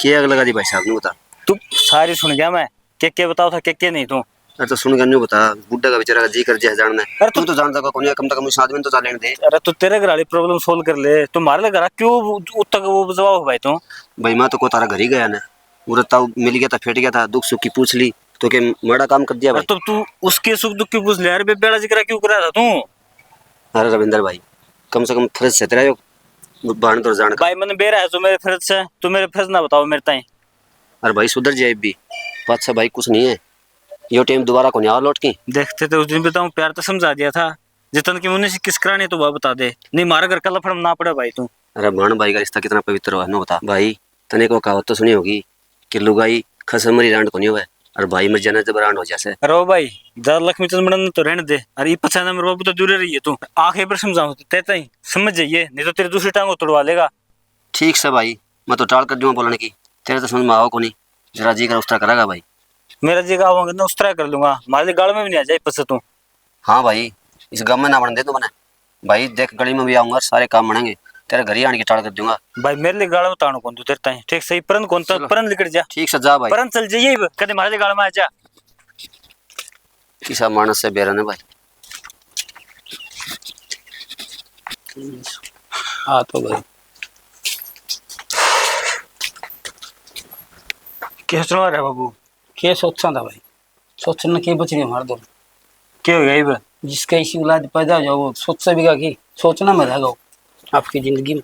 के आग लगा दी भाई साहब ने बता? तू सारी सुन गया मैं, के के बताओ था, के के नहीं तू। अरे तो सुन गया, न्यू बता, बुड्ढा का बेचारा का जी कर जह जानना है। अरे तू तू तो जानता का कोनी, कम से कम उस आदमी ने तो जा लेने दे। अरे तू तेरे घर वाली problem solve कर ले, तू मारे घर क्यों उत्तक वो जवाब भाई तू? भाई मैं तो को तारा घर ही गया ना, उरे ताऊ मिल गया था, फेट गया था, दुख सुख की पूछ ली, तो के माड़ा काम कर दिया भाई? तो तू उसके सुख दुख की पूछ ले यार, बेबे वाला जिक्र क्यों करा था तू? अरे रविंदर भाई, कम से कम फर्ज से तेरा यो भाण तो जान का। भाई, मैंने बेरा है जो मेरे फर्ज से, तू मेरे फर्ज ना बताओ मेरे ताई। अरे भाई, सुधर जाए भी, पाछा भाई कुछ नहीं है, यो टाइम दोबारा को नहीं आवा लौट के। देखते तो उस दिन भी तो प्यार तो समझा दिया था, जितन की मुन्ने से किस कराने तो वह बता दे, नहीं मारा घर का लफड़ में ना पड़ा भाई तू। अरे भाण भाई का रिश्ता कितना पवित्र हो, नो बता भाई, तने को कहावत तो सुनी होगी कि लुगाई खसम मरी रांड कोनी होवे, और भाई मर जाना जब रांड हो जासे। अरे ओ भाई, ज्यादा लक्ष्मी चंद बनन तो रहने दे, और ई पछाना मेरे बाबू तो दूर रहिए तू। आखिरी बार समझाऊं ते ताई समझ जाइए, नहीं तो तेरी दूसरी टांग तोड़वा लेगा। ठीक से भाई, मैं तो टाल कर दूंगा बोलने की, तेरे तो समझ में आओ कोनी, जरा जी कर उस तरह करेगा भाई। मेरा जी का आवांगे ना उस तरह कर लूंगा, मारे गाल में भी नहीं आ जाए पछे तू। हाँ भाई, इस गांव में ना बन दे तू मने। भाई देख, गली में भी आऊंगा, सारे काम बनेंगे, तेरे घर ही आने की टाल कर दूंगा। भाई मेरे लिए गाल में ताणो कौन तू तेरे ताई, ठीक सही, परन कौन तो चलो। परन लिकड़ जा। ठीक से जा भाई। परन चल जाइए, कदे मारे गाल में आ जा। किसा मानस से बेरा ने भाई। हाँ तो भाई। क्या सुना रहा बाबू? क्या सोचा था भाई? सोचने के बच नहीं मार दो। क्या हो गया इब? जिसका इसी औलाद पैदा हो जाओ, वो सोचा भी का की? सोचना में रह गो आपकी जिंदगी में।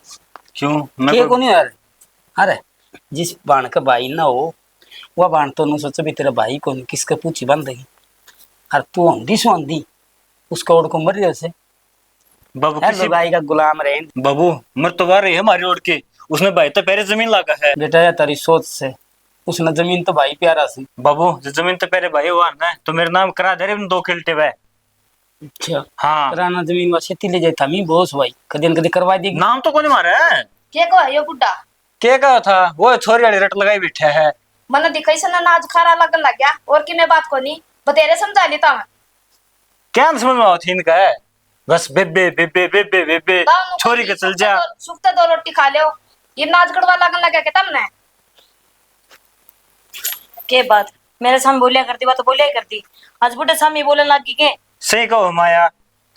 क्यों? मैं के कोई कोनी यार। अरे, जिस बाण का भाई ना हो, वह बाण तो नु सोचे भी तेरा भाई कौन, किसका पूछी बांधेगी? और तू आंधी सो आंधी, उसका ओड़ को मर रहे से। बाबू, है किसी भाई का गुलाम रहे। बाबू, मर तो वाह रही है हमारी ओड़ के, उसने भाई तो पहले जमीन लागा है। बेटा, या तेरी सोच से, उसने जमीन तो भाई प्यारा सी। बाबू, जो जमीन तो पहले भाई हुआ ना, तो मेरे नाम करा दे रे दो किल्टे वह। अच्छा। हाँ। कराना जमीन वा खेती ले जाए, थामी बोस भाई, कदी न कदी करवा देगी। नाम तो कोनी मारे। के को है यो बुड्ढा? के का था? वो छोरी वाली रट लगाई बैठा है। मने दिखाई से ना नाज खारा लगन लग गया, और की मैं बात कोनी, बतेरे समझा लेता मैं। क्या न समझ में आओ थी इनका? बस बेबे, बेबे, बेबे, बेबे, गाँव में छोरी कोई के चल सुखते जा। दो, सुखते दो रोटी खा लो, ये नाच गड़वा लगन लग गया के तमने? के बात? मेरे सामने बोलिया करती, बात तो बोलिया ही करती। आज बुढ़े सामने बोलने लग गई के? सही कहो माया,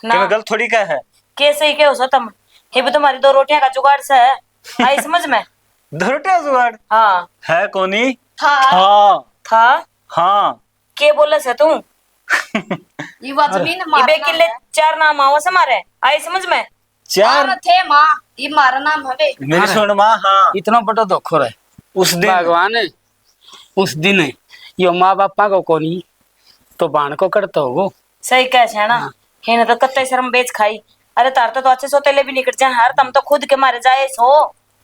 ना। के मैं गलत थोड़ी कह है। के सही कहो सो तम? हे भी तुम्हारी दो रोटियां का जुगाड़ से है। आई समझ में? दो रोटियां जुगाड़? हाँ। है कोनी? था। था। था? हाँ। के बोले से तू? ये बात अरे। जमीन इबे मारना किले है। चार नाम आवा से मारे। आई समझ में? चार? अरे थे माँ, ये मारा नाम हवे। मेरी अरे। सुन माँ, हाँ। इतना बड़ा धोखो रहे। उस दिन भगवान, उस दिन यो माँ बापा को कोनी, तो भाण को करता होगो। सही कह सैना। हाँ। इन्हें तो कत्ते शर्म बेच खाई। अरे, तार तो, तो अच्छे सौतेले भी निकट जाए, हर तम तो खुद के मारे जाए सो।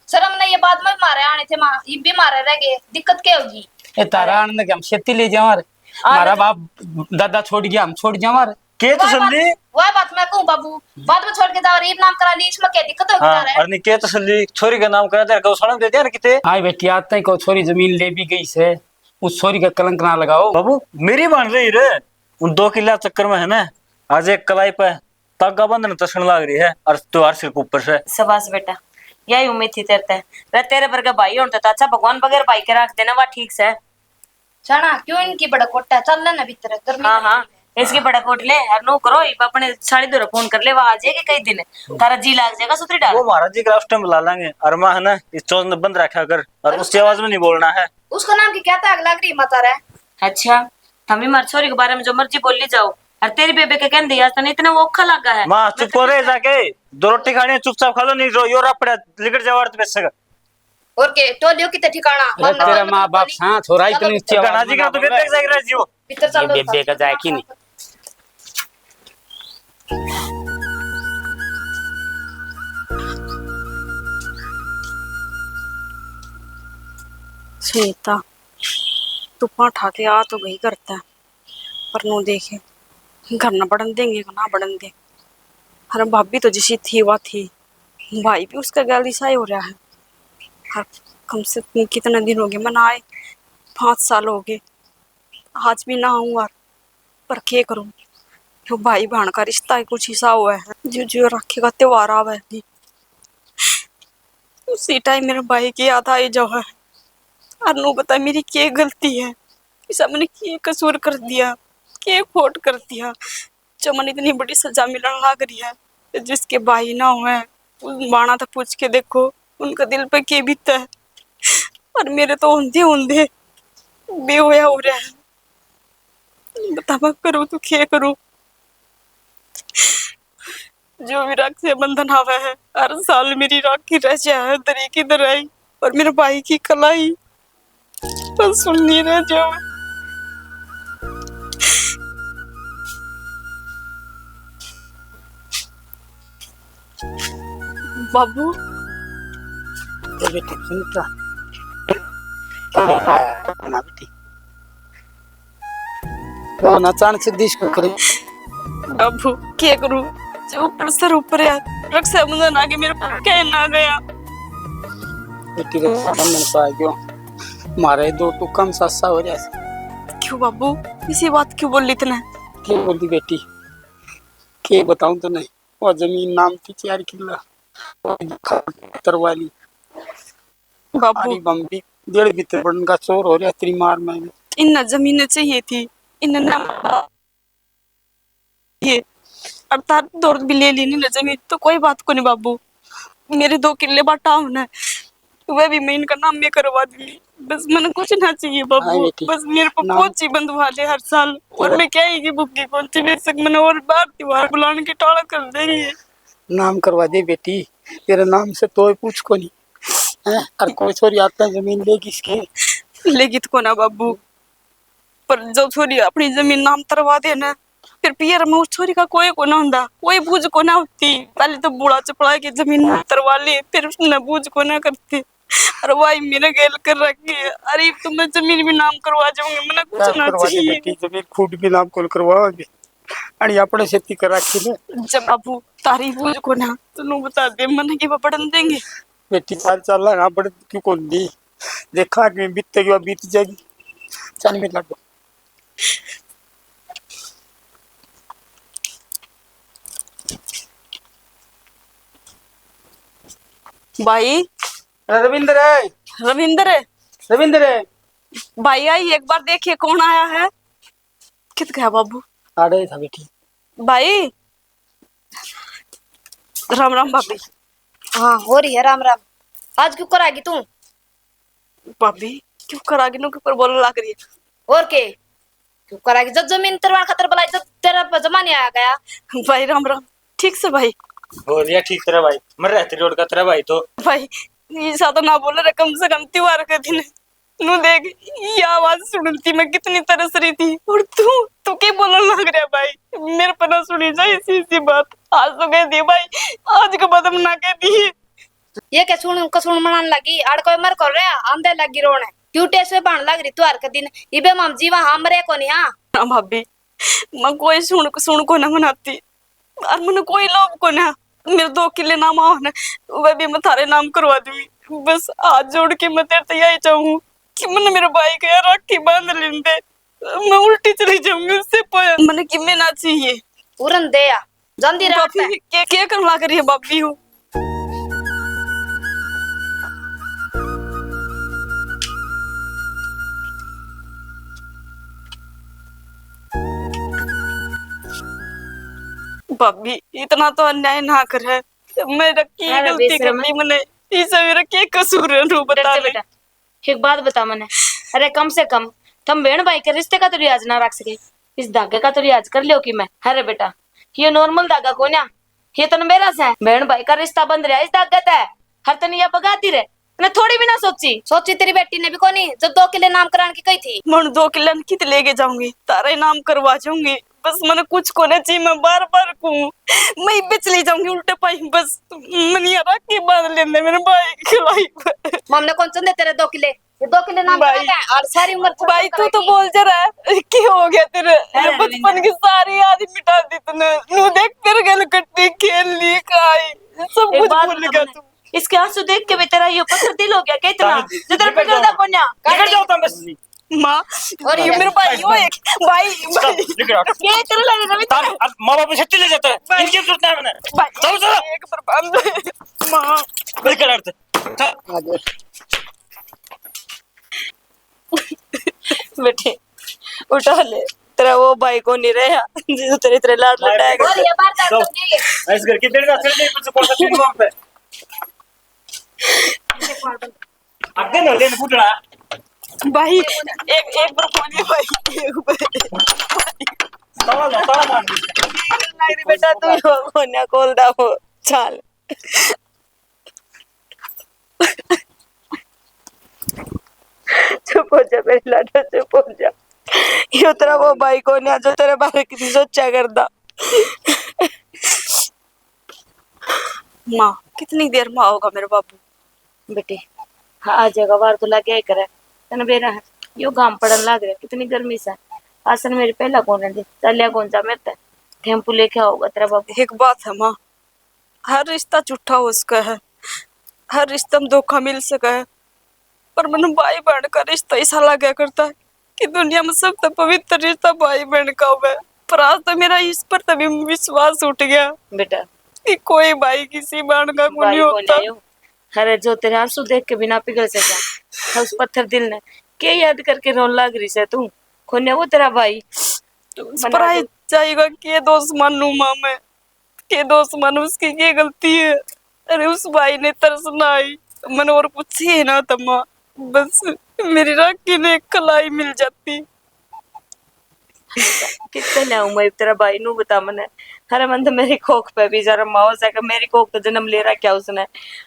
शर्म नहीं, ये बाद में भी मारे आने थे माँ, ये भी मारे रह गए, दिक्कत क्या होगी? ए, तारा आने के हम खेती ले जावा रे। आने हमारा तो बाप दादा छोड़ गया, हम छोड़ जावा रे। के तो वह बात, तसल्ली? वह बात मैं कहूँ बाबू, बाद में छोड़ के जाओ रे, नाम करा ली, इसमें क्या दिक्कत होगी हाँ, तारे? अरे नहीं, के तो तसल्ली, छोरी का नाम करा दे, गौशाला में दे दिया ना किते। हाँ बेटी, आज तक को छोरी जमीन ले भी गई से, उस छोरी का कलंक ना लगाओ। बाबू, मेरी बन रही रे, उन दो किला चक्कर में है ना, आज एक कलाई पे तागा बंधन तसण लाग रही है और त्योहार सिर के ऊपर से। शाबाश बेटा, यही उम्मीद थी तेरे ते। रे, तेरे वर्गा भाई होण ते तो अच्छा, भगवान बगैर भाई के राख देना, वा ठीक से। जाना क्यों इनकी बड़ा कोटा चल ना भीतर गर्मी हाँ, लग हाँ, रही है। इसकी बड़ा कोट ले, और नो करो, इब अपने साली धोरे फोन कर ले, वा आ जाएगी कई दिन, तारा जी लाग जाएगा सुथरी डाल। वो महाराज जी का उस टाइम बुला लेंगे, और माँ है ना, इस चौथ ने बंद रखा कर, और उसकी आवाज में नहीं बोलना है। उसका नाम की क्या ताग लग रही माता रे? अच्छा, थमी मार छोरी के बारे में जो मर्जी बोली जाओ, और तेरी बेबे के कहंदे आज तने इतना वो औखा लगा है। माँ, चुप कर रे जाके, दो रोटी खानी है, चुपचाप खा लो, नहीं रो, यो रापड़ा लिकड़ जावा आड़त बेसक। और के, टोलियो किते ठिकाना, अरे, मामला तेरा मामला माँ बाप पता सा, छोरा चलो इतनी भीतर। ऊंची आवाज घना जी में का ना तो बोल। बेबे जाके राजी हो। भीतर ये चलो, बेबे का जाए कि नहीं? सुनीता, तू पाठा के आ तो गई करता, पर नू देखे, घर ना बढ़न देंगे, ना बढ़न दे। अरे भाभी तो जिसी थी, वा थी, भाई भी उसका गैल इसा ही हो रहा है। और कम से कम कितने दिन हो गए, मैं ना आए, पाँच साल हो गए, आज भी ना आऊँ यार, पर के करूँ? जो भाई भाण का रिश्ता है, कुछ ऐसा हुआ है, जो, जो राखी का त्योहार आवे है, उसी टाइम मेरे भाई की याद आई जावे है। और नू बता, मेरी के गलती है? इसा मैंने के कसूर कर दिया, के खोट कर दिया, जो मैंने इतनी बड़ी सजा मिलने लाग रही है? जिसके भाई ना हुए, उन बाणा तो पूछ के देखो, उनका दिल पे के बीते है। और मेरे तो होंदे होंदे बेहोया हो रहा है। बतावा करूँ तो के करूँ? जो भी रक्षाबंधन आवे है, हर साल मेरी राखी रह जाए है, दरी की दराई और मेरे भाई की कलाई, बस सुननी रह जाओ। बाबू। ए बेटी, सुन तो। ना बेटी। कौन अचानक से डिश को करे? बाबू, के करूं? जो ऊपर सर ऊपर है, रक्षाबंधन आगे मेरे को क्या ना गया। बेटी, रक्षाबंधन तो आ गयो। मारे दो टुकम सासा हो जाए। क्यों बाबू, इसी बात क्यों बोली तने? क्यों बोली बेटी? के बताऊं तने? वो जमीन नाम थी चार किला, वो तरवा ली। बाबू। अरे बम्बी, डेढ़ भीतर पड़न का शोर हो रहा तेरी मार में। इन जमीन चाहिए थी, इन ना ये अवतार दौर भी ले ली ना जमीन, तो कोई बात को नहीं बाबू। मेरे दो किले बाटा होना है, वह भी मैं इनका नाम में करवा दूंगी। बस मैंने कुछ ना चाहिए बाबू, हाँ बेटी, बस मेरे को नाम पोची बंधवा ले हर साल, और मैं क्या ही की भुग्गी कौन सी बेचक मैंने और बार त्योहार बुलाने के टाला कर देंगे। नाम करवा दे बेटी, तेरे नाम से तो पूछ को नहीं है। और कोई छोरी आता है जमीन लेगी इसके? लेगी तो कोना बाबू, पर जो छोरी अपनी जमीन नाम तरवा दे ना, फिर पियर में उस छोरी का कोई कोना होंदा, कोई बूझ कोना होती। पहले तो बूढ़ा चपड़ा के जमीन नाम तरवा ले, फिर उसने बूझ कोना करते। अरे भाई, मेरे गैल कर रखी है। अरे, तो मैं जमीन भी नाम करवा जाऊंगी, मैंने कुछ ना करवा दे चाहिए। बेटी, जमीन खुद भी नाम कौन करवाओगे? अरे, अपने से ती कर रखी ने। जब बाबू तारी बूझ कोना, तो नू बता दे, मन की वो पड़न देंगे। बेटी, चाल चाल ना, पड़ क्यों कौन दी? देखा कि बीतते की बात बीत जाएगी। चल मेरे लाडो। भाई। अरे रविंद्र। रविंद्र। रविंद्र। भाई आई, एक बार देखिए कौन आया है। कित गया बाबू? आड़े था बेटी। भाई। राम राम भाभी। हाँ, हो रही है राम राम। आज क्यों करागी तू? भाभी, क्यों करागी? नो क्यों कर बोलने लग रही है? और के? क्यों करागी? जब जमीन तेरे खातर बुलाई, जब तेरा जमा नहीं आया गया। भाई राम राम। ठीक से भाई? और या ठीक तेरा भाई। मर रहा तेरी रोड का तेरा भाई तो। भाई, ये ज्यादा ना बोले रे, कम से कम त्योहार के दिन। नू देख, ये आवाज सुनती मैं कितनी तरस रही थी, और तू, तू के बोलने लग रहा भाई? मेरे पर ना सुनी जाए इसी, इसी बात। आज तो कह दी भाई, आज के बाद हम ना कह दी। ये के सुन, कसुन मनान लगी, आड़ कोई मर कर रहा, आंदे लगी रोने। क्यों टेसवे बाण लग रही त्योहार के दिन? इबे माम जीवा हाँ, मरे को नहीं हाँ। हाँ भाभी, मैं कोई सुन, सुन को ना मनाती, और मैंने कोई लोभ को ना। मेरे दो किले नाम आओ ना, वह भी मैं थारे नाम करवा दूंगी। बस हाथ जोड़ के मैं तेरे ते यही चाहूँ कि मैंने मेरे भाई के यार राखी बांध लेंदे, मैं उल्टी चली जाऊंगी उससे। पर मैंने किमे ना चाहिए। पूरन दे या, जांदी रात भाभी, है। के, के करन लाग रही है भाभी हो? भाभी, इतना तो अन्याय ना कर है। मैं रखी अरे गलती बेशरम कर दी है। मैंने। इसे मेरा के कसूर है, नु बता डर जा ले। बेटा, एक बात बता मने। अरे कम से कम तुम बहन भाई के रिश्ते का तो लिहाज ना रख सके, इस धागे का तो लिहाज कर लियो कि मैं। अरे बेटा, ये normal धागा कोन्या, ये तन मेरा से बहन भाई का रिश्ता बंध रहा इस धागे ते। हर तन ये बगाती रहे, ने थोड़ी भी ना सोची। सोची तेरी बेटी ने भी कोनी, जब दो किले नाम कराने की कही थी। मैं उन दो किले कित लेके जाऊंगी, तारा ही नाम करवा जाऊंगी। बस मैंने कुछ कोने चाहिए, मैं बार बार कहूँ, मैं इबे चली जाऊंगी उल्टे पाई। बस मैंने यहाँ राखी बांध लेंदे मेरे भाई के लाई। मम्मी ने कौन चंदे तेरे दो किले? ये दो किले नाम भाई, करा ले, और सारी उम्र भाई, तू तो बोल जरा, क्या हो गया तेरे? अरे बचपन की सारी याद मिटा दी तूने। नू देख, तेरे गल कट्टी खेल ली, खाई, सब एक कुछ बात भूल बता गया मैंने, तू। इसके आंसू देख के भी तेरा ये पत्थर दिल हो गया क्या इतना? ताऊ जी, जो तेरा निकल पिघलता जाओ। कोन्या। निकल जाओ तुम बस। माँ, और ये मेरे भाई, यो एक भाई, भाई। निकल जाओ। ये तेरे लगे रवि ताऊ, अब माँ बाप ने छुट्टी ले जाता है। भाई। इनकी जरूरत नहीं है मैंने। भाई, चलो, चलो। एक बार बंद। माँ। निकल यार। चल। बेटे, उठा ले। तेरा वो भाई को नहीं रहा, जिसको तेरे, तेरे लाड भाई लटाएगा। और ये बात आप समझिए। इस घर की तेरे का सिर नहीं, तुझे कौन सा चीज मांगता है? आगे ना लेने फुटड़ा। भाई, एक, एक बार बोलिए भाई, एक बार। ताला ला, ताला मार। लग रही बेटा, तू ही हो, कोन्या खोल दा वो। चल। चुप हो जा मेरी लाडो, चुप हो जा। यो तेरा वो भाई कोन्या जो तेरे बारे किसी सोचा करदा। माँ, कितनी देर में आओगा मेरा बाबू? बेटी, हाँ, आ जाएगा, वार तो लागे ही करे। तने बेरा है, यो घाम पड़न लाग रहा, कितनी गर्मी से। आसन मेरे पहला कौन है, चालिया कौन जा मेरे ते। टेम्पू लेके आओगा तेरा बाबू। एक बात है माँ, हर रिश्ता झूठा हो सका है, हर रिश्ता में धोखा मिल सका है, पर मैंने भाई बहन का रिश्ता ऐसा लगा करता है कि दुनिया में सबसे पवित्र रिश्ता भाई बहन का हुआ है। पर आज तो मेरा इस पर तभी विश्वास उठ गया बेटा। कि कोई भाई किसी बहन का कोई भाई नहीं को होता। नहीं हो। अरे, जो तेरे आंसू देख के भी ना पिघल सका, उस पत्थर दिल ने के याद करके रोन लाग रही से तू? कोन्या वो तेरा भाई। तो उस पर आई जाएगा, के दोष मानू माँ मैं? के दोस्त मानो, उसकी के गलती है? अरे, उस भाई ने तरस ना आई, मैंने और कुछ ही ना तमा, बस मेरी राखी ने एक कलाई मिल जाती। कितने ल्याऊं मैं तेरा भाई नू बता मने। अरे, मन तो मेरी कोख पे भी जरा माओ से कि मेरी कोख तो जन्म ले रखा उसने।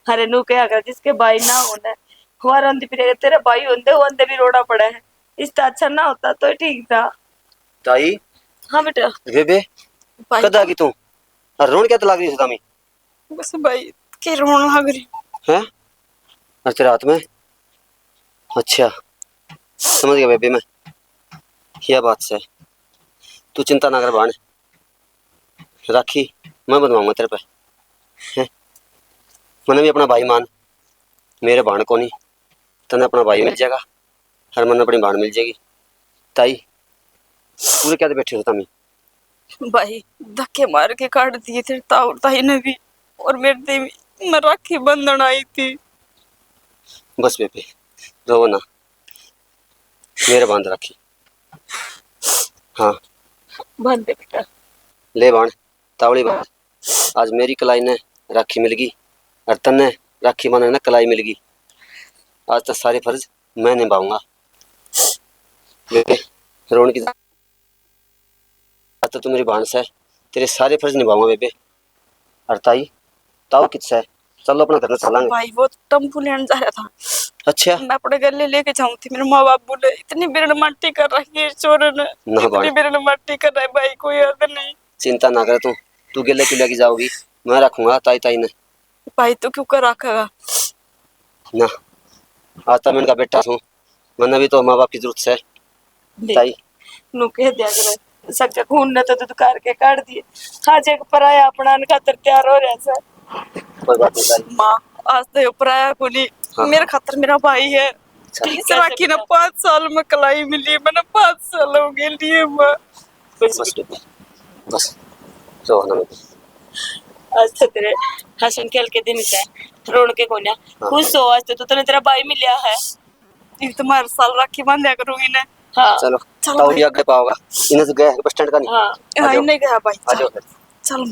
अरे, नू क्या कर, जिसके भाई ना होने, हुआ रोंदी फिरेगा, तेरा भाई होंदे, होंदे भी रोड़ा पड़ा है। इससे अच्छा ना होता तो ठीक था। ताई। हाँ बेटा। बेबे, भाई। कद आ गई तू? और रोन क्या तो लाग रही है दामी? बस भाई, के रोन लाग रही। हैं? अच्छा, रात में? अच्छा, समझ गया बेबे मैं, यह बात से। तू चिंता ना कर भाण, राखी मैं बनवाऊंगा तेरे पे। हैं? मने भी अपना भाई मान, मेरे भाण कोनी, तने अपना भाई मिल जाएगा। हरमन अपनी भाण मिल जाएगी। ताई, पूरे क्या बैठे हो तामी? भाई, धक्के मार के काट दिए तेरे ताऊ ताई ने भी, और मेरे ते भी। मैं राखी बंधन आई थी। बस बेबे, रो ना, मेरे बांध राखी। हाँ, बांध दे बेटा। ले बांध। तावली बात, आज मेरी कलाई ने राखी मिलगी और तन्ने राखी बांधने ने कलाई मिलगी। आज तो सारे फर्ज मैं निभाऊंगा। बेबे, रोन की, आज तो तू मेरी भाण से, तेरे सारे फर्ज निभाऊंगा बेबे। और ताई, ताऊ कित से? चलो अपना घर में चलांगे। भाई, वो टेम्पू लेने जा रहा था, अच्छा। मैं अपने गले लेके जाऊं थी, मेरे माँ बाप बोले, "इतनी बिरड़ माटी कर रखी है इस छोरे ने, ना इतनी भाई। बिरड़ माटी कर रहा है भाई, कोई हद नहीं।" चिंता ना कर तू, तू गेले क्यों लेके जाओगी, मैं रखूंगा ताई ताई ने। भाई तू क्यों कर रखेगा? ना, आज तक मैं इनका बेटा हूँ, मैंने भी तो माँ बाप की जरूरत है। देख, ताई। नू कह दिया कर, सके खून ने तो दुदकार के काट दिए, आज एक पराया अपना खातर तैयार हो रहा है। कोई बात नहीं ताई। माँ, आज तो ये पराया को नहीं, हाँ। मेरे खातर मेरा भाई है। अच्छा। प्लीज राखी ना, पाँच साल में कलाई मिली, मैंने पाँच साल हो गए लिए माँ। बस बेटी, बस, रो ना बेटी। आज तो तेरे हंसन खेल के दिन है, रोण के कोन्या। हाँ। खुश हो, आज तो तने तेरा भाई मिलया है। ये तो मैं हर साल राखी बांध्या करूंगी ना। हाँ। चलो, चलो ताऊ भाई। जी आगे पाओगा। इन्हें तो गया है बस स्टैंड का नहीं। हाँ। आ हाँ, जाओ। इन्हें गया भाई। आ जाओ। चलो।